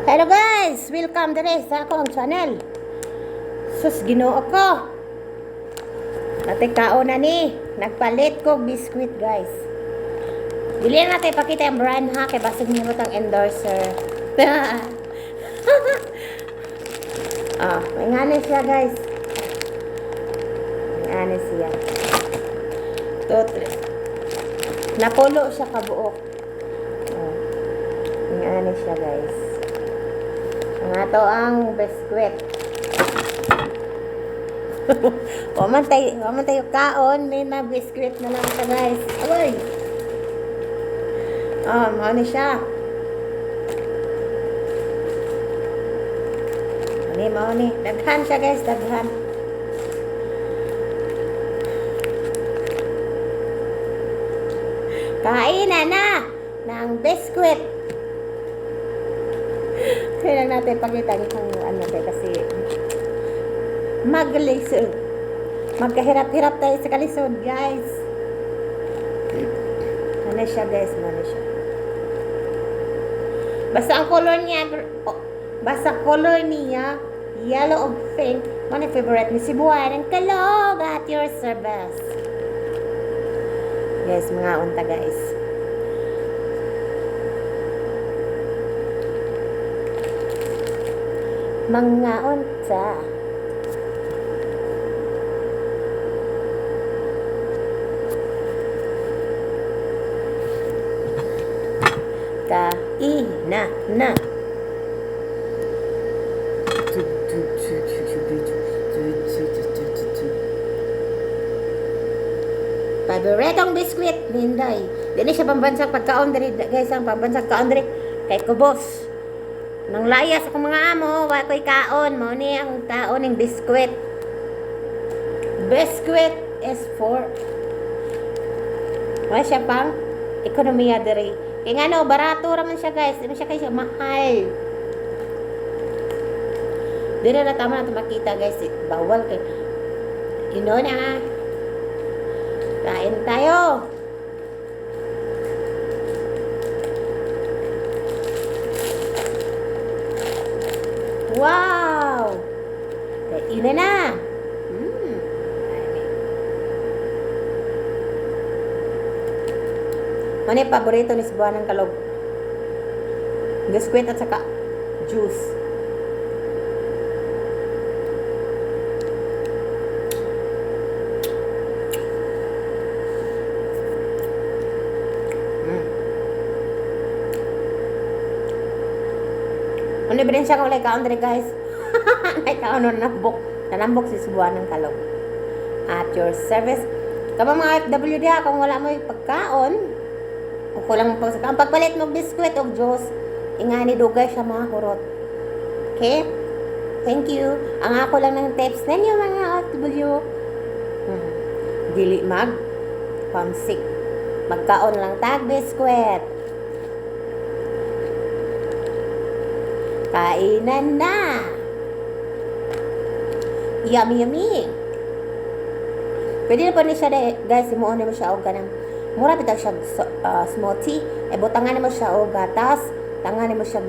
Hello guys! Welcome dire sa akong channel. Sus, Ginoo ko. Ate kaon na ni. Nagpalit ko biscuit, guys. Dili na natin ipakita yung brand ha kay basig nimo tang endorser. Ah, may ngani siya, guys. May ngani siya. Two, three. Napulo siya kabuok. Oh. May ngani siya, guys. Ang ato ang biskwit. Wa man tayo kaon, may mga biskwit na lang ta, guys. Agoy. Ah, mao ni siya. Ani mao ni. Daghan siya, guys, daghan. Kain na na ng biskwit. Kailan natin pakita kung ano tayo kasi maglisod. Magkahirap-hirap tayo sa kalisod, guys. Ano siya, guys? Ano siya? Basta ang color niya, oh, basta color niya, yellow o pink. Ano yung favorite ni Sibuan? Ang kalog at your service. Guys, mga unta, guys. Mga unta. Kaina na. Paboritong biskwit, Ninday. Dili siya pambansang pagkaon diri, guys, ang pambansang kaon diri kay kubos. Nang layas akong mga amo, wa ko'y kaon, mao ni ang taon ning biskwit. Biskwit is for wala siya pang ekonomiya diri. Kaya nga no, barato raman siya, guys. Di man siya kay siya mahal. Diri na tama na ito makita, guys. Bawal kay ino na. Kain tayo. Wow! Kain na. Ano yung paborito ni Sibuan ng Kalog? Biskwit at saka juice. Ano ba rin siya kung walay kaon diri, guys? Ay kaon na nambok. Nanambok si Sibuan ng Kalog. At your service. Kama mga FW diha, kung wala mo yung pagkaon, o kulang pag ang pagpalit mo biskwit o juice, ingani dugay siya mga hurot. Okay? Thank you. Ang ako lang ng tips ninyo mga OFW. Dili mag pamsik. Magkaon lang tag biskwit. Kainan na. Yummy, yummy. Pwede na po ni siya, guys, imuon na mo siya og kanang mura bitaw siya smoothie. E butangan mo siya og gatas, tangan mo siya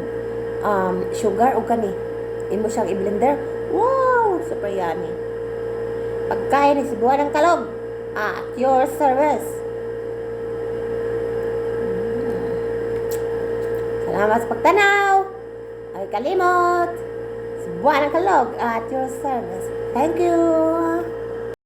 sugar og kani. Imo siyang i-blender. Wow, super yummy. Pagkain ni Sibuan ng Kalog at your service. Salamat sa pagtanaw. Ay kalimot. Sibuan ng Kalog at your service. Thank you.